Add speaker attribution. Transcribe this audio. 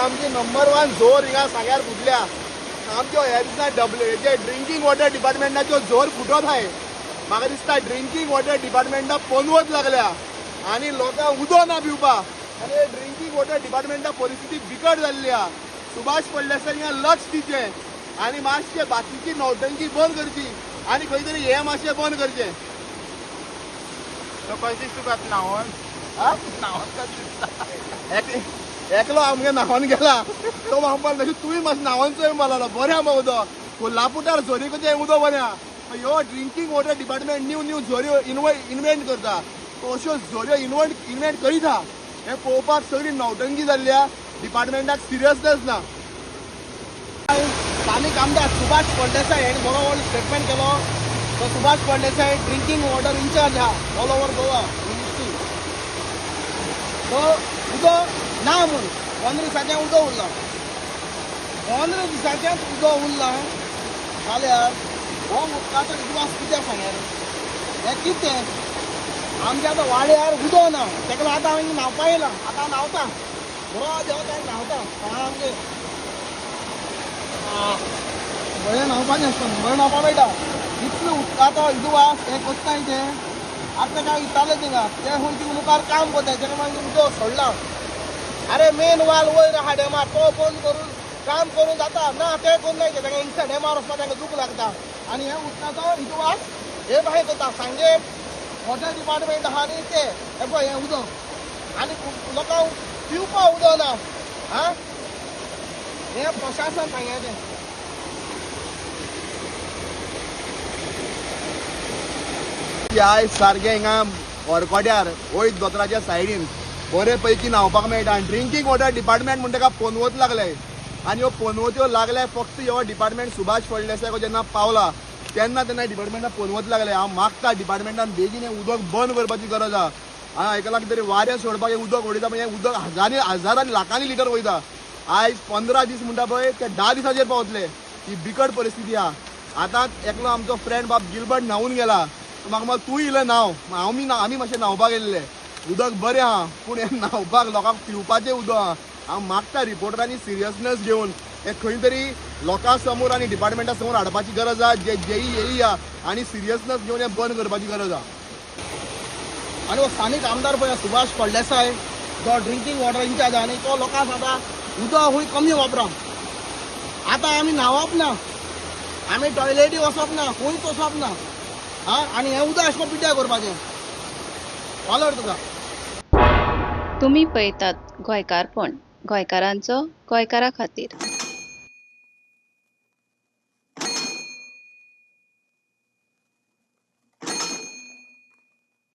Speaker 1: सामकी नंबर 1 झोर हिंगा सांग्यार फुटल्या. सामक्यो ह्या दिसा डब्ल्यू जे ड्रिंकींग वॉटर डिपार्टमेंटाच्यो झोर फुटत आहाय. म्हाका दिसता ड्रिंकींग वॉटर डिपार्टमेंटा पनवत लागल्या आनी लोकांक उदक ना पिवपाक. आनी ड्रिंकींग वॉटर डिपार्टमेंटा परिस्थिती बिकट जाल्ली आहा. सुभाष फळदेसाय हिंगा लक्ष दिवचें आनी मातशें बाकीची नौटंकी बंद करची आनी खंय तरी हें मातशें बंद करचें.
Speaker 2: तो कशें दिसता तुका न्हांवन? न्हांवन कशें दिसता?
Speaker 1: एकलो आमगे न्हांवन गेला तो म्हाका म्हणपाक तुवें मातशें न्हांवन चोय म्हणपाक लागलो. बरें आहा उदक कोल्हापुरार झरी कशें उदक बरें आहा. ह्यो drinking water department new new झऱ्यो इन्व्हेंट करता, अश्यो झऱ्यो इन्व्हेंट करीत आहा. हें पळोवपाक सगळी नौटंकी जाल्ली आहा. डिपार्टमेंटाक सिरियसनेस ना. स्थानीक आमदार सुभाष फळदेसाय हेणें बरो व्हडलो स्टेटमेंट केलो. तो Subhash Phaldesai drinking water incharge आहा ऑल ओवर गोवा मिनिस्ट्री. तो उदक ना म्हूण 15 दिसाचें उदक उरलां. 15 दिसाचेंच उदक उरलां जाल्यार हो उदकाचो इतिहास कित्याक सांगें? हें कितें आमच्या आतां वाड्यार उदक ना, तेका लागून आतां हांवें न्हांवपा येयलां. आतां न्हांवता, बरो देंवता आनी न्हांवता सामकें. बरें न्हांवपाचें आसता, बरें न्हांवपा मेळटा. इतलो उदकाचो इतिहास हें कोत्ताय तें आतां काय इताले थिंगा ते खंय थिंगा मुखार काम करताय, तेका मागीर उदक सोडलां. अरे मेन वाल वयर आहा डॅमार, तो बंद करून काम करून जाता ना, तें करून जाय. तांकां हिंगसा डॅमार वचपाक तांकां दूख लागता. आनी हे उदकाचो इतिहास हे भायर करता. सांगे वॉटर डिपार्टमेंट आहा न्ही ते हे पळय हें उदक आनी लोकांक पिवपाक उदक ना. आं हें प्रशासन सांग्याचें.
Speaker 3: आयज सारकें हिंगा ओरकोड्यार वयर दोतोराच्या सायडीन बरे पैकी न्हांवपाक मेळटा. आनी ड्रिंकींग वॉटर डिपार्टमेंट म्हणटा तेका पनवत लागले आनी ह्यो पनवत्यो लागले फक्त ह्यो डिपार्टमेंट सुभाष फळदेसाय जेन्ना पावला तेन्ना तेन्ना डिपार्टमेंटाक पनवत लागले. हांव मागता डिपार्टमेंटान बेगीन हें उदक बंद करपाची गरज आहा. हांवें आयकलां कितें तरी वारें सोडपाक हें उदक वडयता, पण हें उदक हजारांनी हजारांनी लाखांनी लिटर वयता. आयज 15 दीस म्हणटा पळय ते 10 दिसांचेर पावतले. ही बिकट परिस्थिती आहा. आतां एकलो आमचो फ्रेंड बाब गिलबर्ट न्हांवून गेला, म्हाका म्हणटा तूं इलो न्हांव. आमी मातशें न्हांवपाक गेल्ले, उदक बरें आहा पूण हें न्हांवपाक लोकांक पिवपाचें उदक आहा. हांव मागता रिपोर्टरांनी सिरियसनेस घेवन हें खंय तरी लोकां समोर आनी डिपार्टमेंटा समोर हाडपाची गरज आहा. जे जेई येई आहा आनी सिरियसनेस घेवन हें बंद करपाची गरज आहा.
Speaker 1: आनी हो स्थानीक आमदार पळय सुभाष फळदेसाय जो ड्रिंकींग वॉटर इन्चार्ज आहा न्ही, तो लोकांक सांगता उदक खूंय कमी वापरा. आतां आमी न्हांवप ना, आमी टॉयलेटी वचप ना, खंयच वचप ना. आं आनी हें उदक अशें करून पिड्ड्यार करपाचें. वालोर तुका.
Speaker 4: तुमी पळयतात गोंयकारपण, गोंयकारांचो गोंयकारा खातीर.